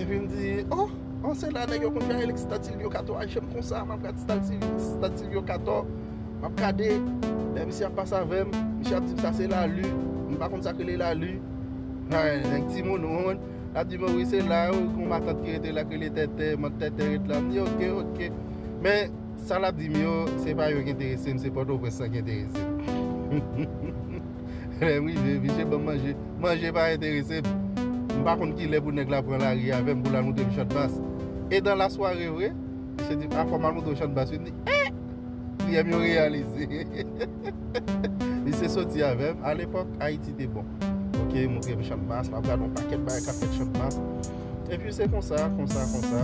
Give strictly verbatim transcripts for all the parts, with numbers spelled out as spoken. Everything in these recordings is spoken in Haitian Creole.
Epi m di, oh, oh, se la nèg yo konn fè Alex Stade Silvio Cator a, janm konsa, m ap gad Stade Silvio, Stade Silvio Cator, m ap gade, lè misye ap pase avè m, misye ap di m sa se lali, m pa konn sa k rele lali. Ay, nèg timoun, ou konprann? L ap di m, wi, se la, wi, gon matant ki rete la, ki rele Tètè, mant Tètè ret la. M di, oke, oke. Men, sa l ap di m yo, se pa yo ki enterese m, se Pòtoprens lan ki enterese m. Lè m rive, misye ban m manje. Manje pa enterese m. M pa konn ki lè pou nèg la pran lari avè m pou l al montre m Channmas. E dan lasware vre, misye di, a, fò m al montre w Channmas wi. M di, eh! Priyè m yo reyalize. Misye soti avè m. Alepòk, Ayiti te bon. Oke, montre m Channmas, m ap gade yon pakèt bagay k ap fèt Channmas. Epi se konsa, konsa, konsa.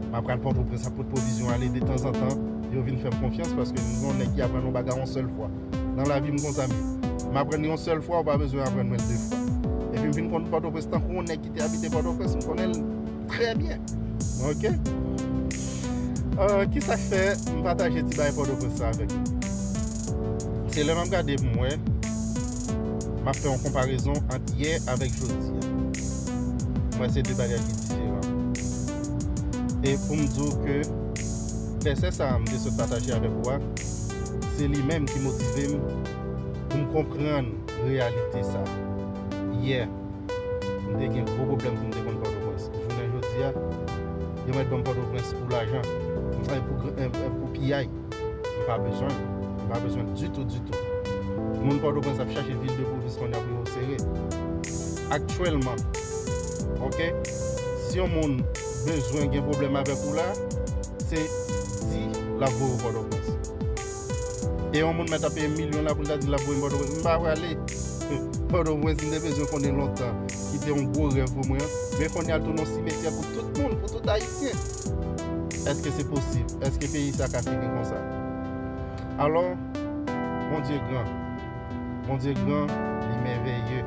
M ap pral Pòtoprens ap pot pwovizyon ale de tanzantan. Yo vin fè m konfyans paske m se yon nèg ki aprann yon bagay yon sèl fwa. Nan lavi m konsa m ye. M aprann yon sèl fwa, ou pa bezwen aprann mwen l de fwa. Epi m vin konn Pòtoprens tankou yon nèg ki te abite Pòtoprens, m konnen l trè byen. Oke? Euh, kisa k fè m pataje ti bagay Pòtoprens sa avèk nou? Se lè m ap gade pou m wè, m ap fè yon konparezon ant yè avèk jodi a. M wè se de bagay ki diferan. E pou m di w ke vèsè sa a m te sot pataje avèk ou a, se li menm ki motive m pou m konprann reyalite sa. Yè, m te gen gwo pwoblèm pou m te konn Pòtoprens. Jounen jodi a, yo mèt ban m Pòtoprens pou lajan, m fè pou, pou piyay. M pa bezwen l. M pa bezwen l ditou, ditou. Moun Pòtoprens ap chache vil de pwovens kounye a pou yo sere. Aktyèlman, oke, si yon moun bezwen gen pwoblèm avèk ou la, se di l ap voye w Pòtoprens. E yon moun mèt ap peye milyon la pou l ta di l ap voye m Pòtoprens. M pa prale Pòtoprens, m te bezwen konnen lontan. Ki te yon gwo rèv pou mwen. Men kounye a l tounen yon simetyè pou tout moun, pou tout Ayisyen. Èske se posib? Èske peyi sa ka fini konsa? Alò, Bondye gran. Bondye gran, li mèvèye.